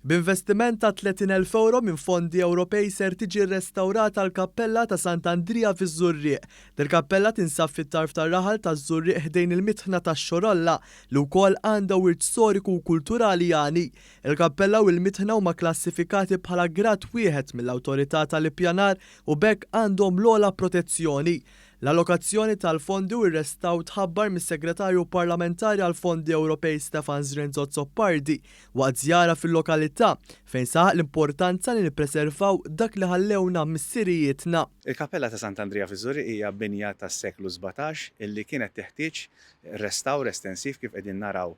B'investiment ta' 30,000 ewro minn fondi Ewropej ser tiġi rrestawrata l-kappella ta' Sant'Andrija fiż-Żurrieq. Dil-kappella tinsab fit-tarf tar-raħal taż-Żurrieq ħdejn il-mitħna tax-Xorolla li wkoll għandha wirt storiku u kulturali għani. Il-kappella u l-mitħna huma klassifikati bħala grad wieħed mill-Awtorità tal-Ippjanar u b'hekk għandhom l-ogħla protezzjoni. L-allokazzjoni tal-fondi u r-restawr tħabbar mis-Segretarju Parlamentari għall-Fondi Ewropej Stefan Zrinzo Azzopardi waqt żjara fil-lokalità fejn saħaq l-importanza li nippreservaw dak li ħallewna missirijietna. Il-Kappella ta' Sant'Andrija fiż-Żurrieq hija binja tas-seklu 17 illi kienet teħtieġ restawr estensiv kif qegħdin naraw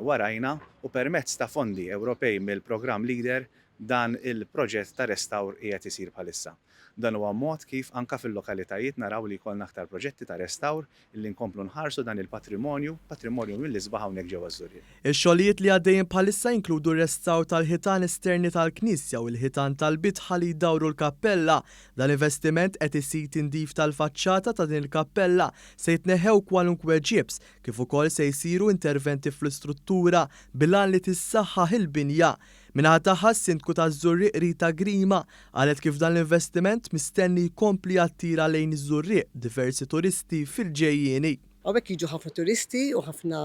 warajna u permezz ta' fondi Ewropej mill-programm Leader Dan il-proġett ta' restawr qiegħed isir bħalissa. Dan huwa mod kif anke fil-lokalitajiet naraw li jkollna aktar proġetti ta' restawr illi nkomplu nħarsu dan il-patrimonju, patrimonju mill-isbaħ hawnhekk ġewwa ż-Żurrieq. Ix-xogħlijiet li għaddejjin bħalissa jinkludu r-restawr tal-ħitan esterni tal-knisja u l-ħitan tal-bitħa li jdawru l-kappella. Dan l-investiment qed isir tindif tal-faċċata ta' din il-kappella, se jitneħħew kwalunkwe ġibs, kif ukoll se jsiru interventi fl-istruttura bil-għan li tissaħħaħ il-binja. Min-naħa tagħha, s-Sindku taż-Żurrieq Rita Grima qalet kif dan l-investiment mistenni jkompli jattira lejn iż-Żurrieq diversi turisti fil-ġejjieni. Hawnhekk jiġu ħafna turisti u ħafna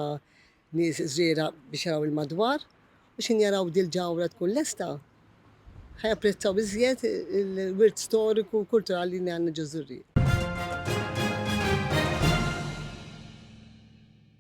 nies żgħira biex jaraw il-madwar u x'ħin jaraw dil-ġawhra tkun lesta ħa japprezzaw iżjed il-wirt storiku u kulturali li għandna ġo Żurrieq.